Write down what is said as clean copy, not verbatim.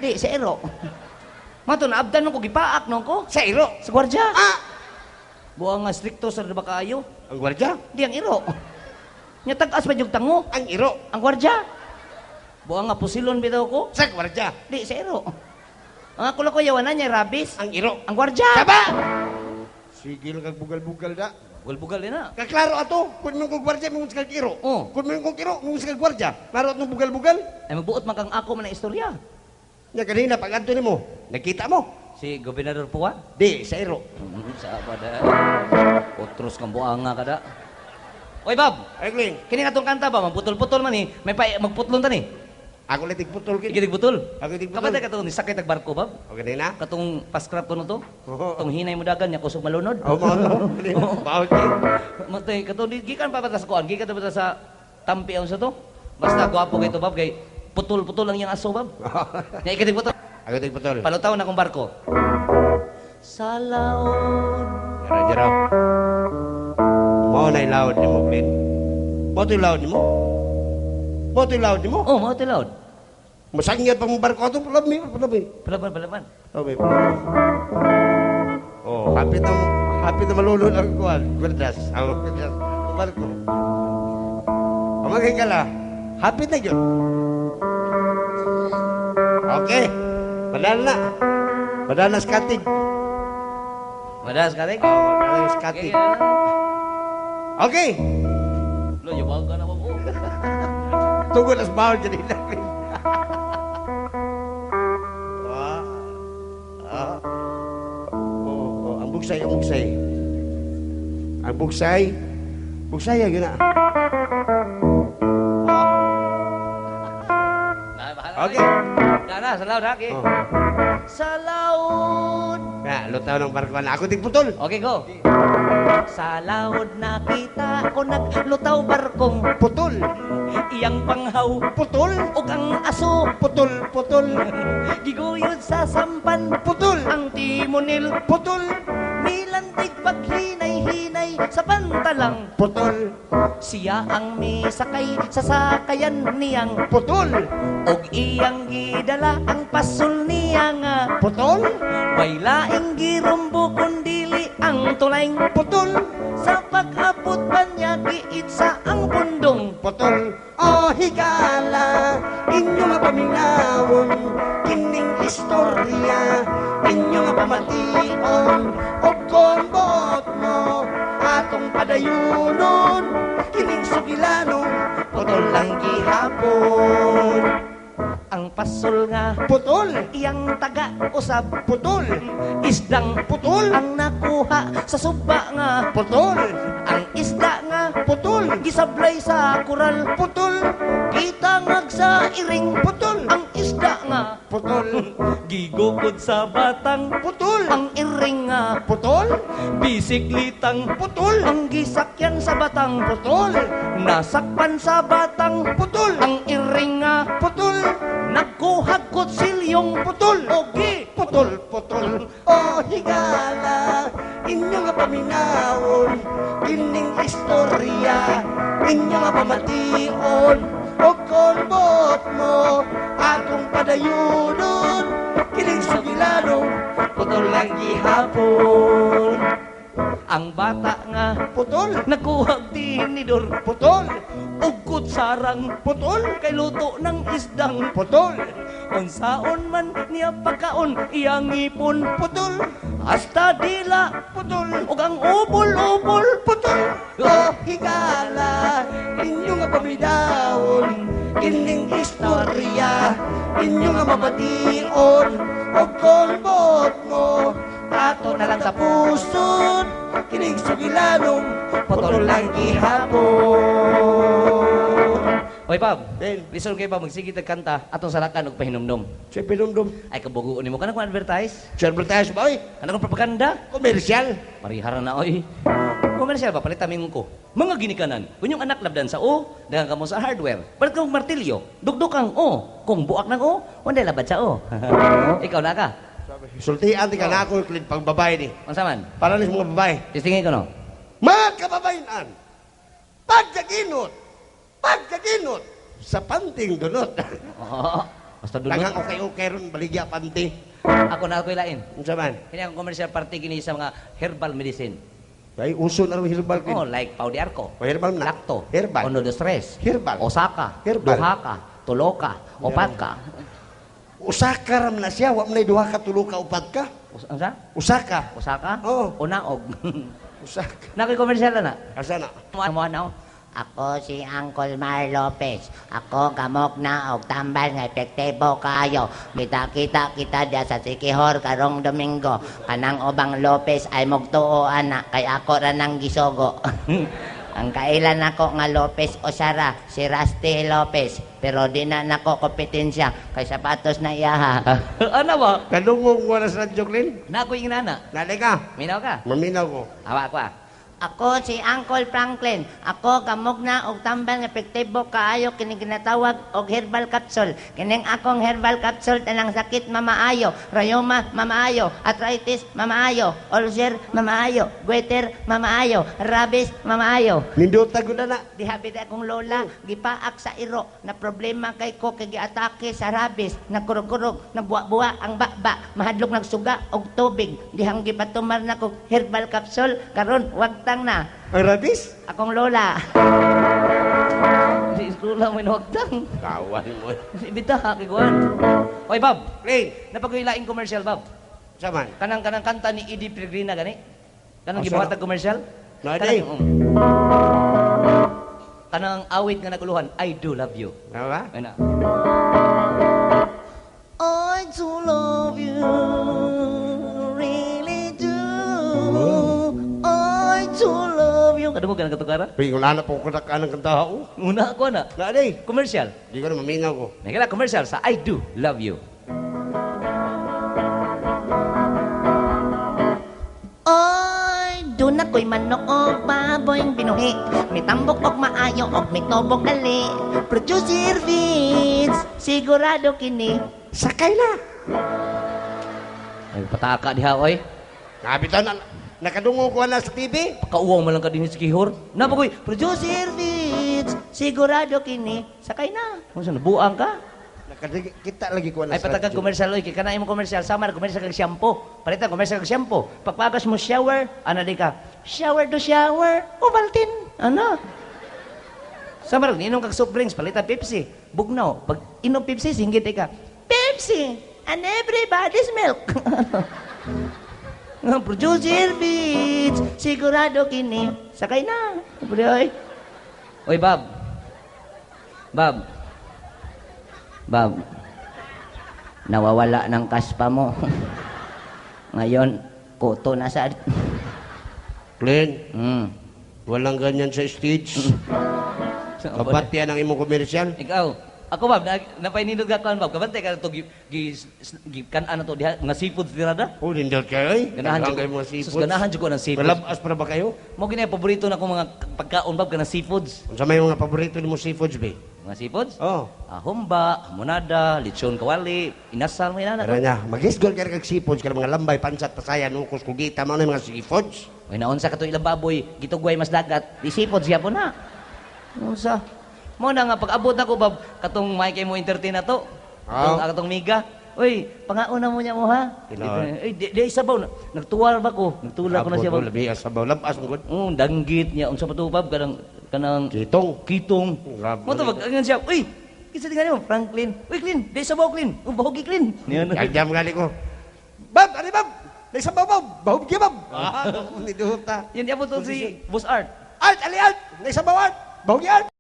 Di, sa iro. Mato, naabdan mo ko, gipaak no ko. Sa iro. Sa gwardya. Ah! Buang nga stricto sa ba kaayo? Ang gwardya? Di ang iro. Nya tag-as pa yung tango. Ang iro. Ang gwardya. Buang nga pusilon bitaw ko. Sa gwardya. Di, sa iro. Ang ako lang ko yawanan niya, rabis. Ang iro. Ang gwardya. Saba! Sige lang kag bugal-bugal da. Bugal-bugal din na. Kaklaro ato, kung mong kong gwardya, mong kag iro. Oh. Kung mong kong iro, mong kag gwardya. Klaro atong bugal-bugal. Ay, magbuot man kang ako man ang istorya. Nya kanina pag adto nimo, nakita mo. Si Gobernador Puwa? Di sa iro. Sa ba da? Otros kang buanga kada. Oy, Bob. Ay, Glenn. Kini atong kanta ba, magputol-putol man ni. May pa magputlon ta ni. Ako lang tigputol kini. Sige putol. Ako tigputol. Kapatay katong ni sakit ag barko, Bob. Okay na. Katong paskrap ko no to. Oo. Katong hinay mo dagan nya kusog malunod. Oh, mo to. Bawal kini. Matay katong di gikan pa ba ta sa kuan, gikan pa ba ta sa tampi ang sa to. Basta gwapo kay to, Bob, kay putol-putol lang yang aso, Bob. Nya ikatig putol. Ako tigputol. Palutaw na akong barko. Sa laod. Jara jara. Mao na loud nimo, Glenn. Mao to loud nimo. Mao to loud nimo. Oh, mao to loud. Masangyad pa mong barko ato, palami, palami. Palaban, palaban. Okay, palami. Oh, hapit na malulod ang kuwan, gwerdas. Ang gwerdas, ang barko. Pamagay ka la, hapit na yun. Okay, madala na. Madala na skating. Madas ka, Tek? Oh, madala na skating. Okay, Lo, yabang ka na ba po? Tugod as bawal dyan nila. Ah, ah. Oh, ang bugsay, ang bugsay. Ang bugsay. Bugsay, yun na. Okay. Na, na, sa laod, ha? Okay. Oh. Sa laod. Na, lutaw ng barko na. Ako tigputol. Okay, go. Sa laod nakita ko naglutaw barkong Putol. Iyang panghaw Putol. Ug ang aso Putol, putol. Giguyod sa sampan. Putol. Ang timonil. Putol. Milandig paghinay-hinay sa pantalang. Putol. Siya ang misakay sa sakayan niyang. Putol. Og iyang gidala ang pasol niya nga. Putol. Way laing girumbo kundili ang tulayng. Putol. Sa pag-abot pa niya giitsa ang bundong. Putol. O higala, inyo nga paminawon, kining istorya, inyo nga pamation, og konbot mo, atong padayunon, kining sugilanon, putol lang gihapon. Ang pasol nga Putol. Iyang taga usab. Putol. Isdang Putol. Ang nakuha sa suba nga. Putol. Ang isda nga Putol. Gisablay sa koral. Putol. Gitangag sa iring. Putol. Ang isda nga Putol. Gigukod sa batang. Putol. Ang iring nga Putol. Bisiklitang Putol. Ang gisakyan sa batang. Putol. Nasakpan sa batang. Putol. Ang iring nga Putol. Nagkuhag kutsilyong. Putol. Ogi Putol, putol. O higala, inyo nga paminawon, kining istorya, inyo nga pamation, o konbot mo, atong padayunon, kining sugilanon, putol lang gihapon. Ang bata nga Putol. Nakuhag tinidor. Putol. Ug kutsarang. Putol. Kay luto ng isdang. Putol. Unsaon man niya pagkaon iyang ngipon. Putol. Hasta dila. Putol. Ug ang ubol-ubol. Putol. O higala, inyo nga paminawon, kining istorya, inyo nga mabation, og kolbot mo, ato na lang sa puson, kining sugilanon, putol lang gihapon. Oy, Pab. Ben. Listen kay Pab, magsige tag kanta atong salakan og pahinumdom. Sa pinumdum. Ay kabugo nimo kanang kung advertise, Sa advertise ba, oy? Kanang kung propaganda. Komersyal. Marihara na oy. Komersyal ba palit tamingon ko. Mga ginikanan, kung yung anak labdan sa O, daghang kamo sa hardware. Palit kang martilyo, dugduk ang O. Kung buak ng O, wanday labad sa O. Ikaw na ka. Sultian ti ka na ako, Clint, pang babae ni. Unsa man? Para ni sa mga babae. Tistingin ko no. Mga kababayan, pagkaginot, pagkaginot, sa panting dunot. Oo. Basta dulot. Daghang okay-okay ron baligya panty. Ako na ako'y lain. Unsa man? Kini ang commercial party kini sa mga herbal medicine. Ay, uso na ron herbal, Glenn. Oh, like Pau de Arco. Oh, herbal na. Lacto. Herbal. Uno, dos, tres. Herbal. Osaka. Herbal. Duhaka. Tuloka. Opaka. Usaka ram na siya, wa man duha ka, tulo ka, upat ka. Unsa? Usaka. Osaka? Oo. Unaog. Usaka. Nakoy commercial na. Asa na? Mo na. Ako si Uncle Mar Lopez. Ako gamok na og tambal nga epektibo kaayo. Kita-kita kita diya sa Sikihor karong Domingo. Kanang ubang Lopez ay mugtuo ana kay ako ra nang gisogo. Ang kailan nako nga Lopez Osara, si Rusty Lopez. Pero di na nako kompetensya kay sapatos na iyaha. Ano ba? Kadungog mo na sa radyo, Glenn. Nakoy inana. Nali ka. Minaw ka. Maminaw ko. Awa ako ah. Ako si Uncle Franklin. Ako gamog na og tambal nga epektibo kaayo kini ginatawag og herbal capsule. Kining akong herbal capsule tanang sakit mamaayo, rayoma mamaayo, arthritis mamaayo, ulcer mamaayo, goiter mamaayo, rabies mamaayo. Nindota ko na na. Diha bida akong lola, gipaak sa iro na problema kay ko kay giatake sa rabies, nagkurog-kurog, nagbuwa-buwa ang baba, mahadlok nagsuga og tubig. Dihang gipatumar na kog herbal capsule karon wagtang na. Ang rabies? Akong lola. Si Lola mo inawagtang. Kawan mo. Si Bita, kiguan. Oy, Bob. Glenn, Napagwilaing commercial, Bob. unsa man? Kanang kanta ni Eddie Peregrina gani. Kanang Asa gibuhat na? og commercial. Na, Kanang, di. Kanang awit nga naguluhan, "I do love you." Ano ba? Ayun na. I do love you, really do. I do love you. Kadungog ka ng katugara? Uy, wala na po ko ng kanta ako. Una ako na. Na, di. Commercial. Di ko na maminaw ko. May kala commercial sa "I do love you." Oy, doon na ko'y manok og baboy binuhi. Mitambok og maayo og mitobok dali. Producer Vince, sigurado kini. Sakay na. Ay, pataka diha, oy. Kapitan, na, nakadungog ko na sa TV. Pakauwaw man lang ka din sa kihor. Napakoy, Producer Vince, sigurado kini. Sakay na. Kung saan, buang ka? Kita lagi ko na Ay, sa patakan radyo. commercial, oy. Kay kana imong commercial, sama na commercial kag shampoo. Palitan commercial kag shampoo. Pagpagas mo shower, ana di ka, shower to shower, Ovaltine. Ano? Sama rin, inom kag soft drinks, palitan Pepsi. Bugnaw. Pag inom Pepsi, singgit di ka, Pepsi and everybody's milk. Producer Producer Vince, sigurado kini. Sakay na. Pwede, oy. Oy, Bob. Bob. Bob, nawawala ng kaspa mo. Ngayon, kuto na sa. Glenn, walang ganyan sa stage. Kabat yan ang imong komersyal. Ikaw, ako Bob, na, napainindot ka kuan Bob. Kabantay ka to gi, gi, gi kan ano to diha mga seafood tirada. Oh, nindot kayo eh. Ganahan Daghan jud kayo mga Sus, seafoods. ganahan jud ko ng seafoods. Malabas para ba kayo? Mo gini paborito na akong mga pagkaon Bob kanang seafoods. Unsa may mga paborito nimo seafoods be? Mga seafoods? Oh. Ah, humba, hamonada, lechon kawali, inasal mo inana. Tara niya, magisgol ka kag seafoods kana mga lambay, pansat, pasayan, ukos, kugita, mao na yung mga seafoods. Oy, naunsa ka to ilang baboy, gitugway mas dagat, di seafoods gyapon na. Unsa? Mo na nga pag-abot nako Bob, katong may kay mo entertain na to. Katong, Ah. katong miga. Uy, pangauna mo niya mo ha. Tinuod. Uy, di isabaw na. Nagtuwal ba ko? Nagtula ko na siya Abot, Bob. Labi sabaw, labas mo gud. Oh, danggit niya unsa pa to Bob kanang kanang Kitong. kitong. Grabe. Mo to pag siya. Uy, kinsa tingali mo Franklin. Uy, Clin, di sabaw Clin. Oh, bahogi Clin. Niya na. Yagyam gali ko. Bab, ani bab? Nay sabaw bab, bahog gyud bab. Ah, ni duta. Yan di abot to si Boss Art. Art, ali art. Nay sabaw art. Bahog art.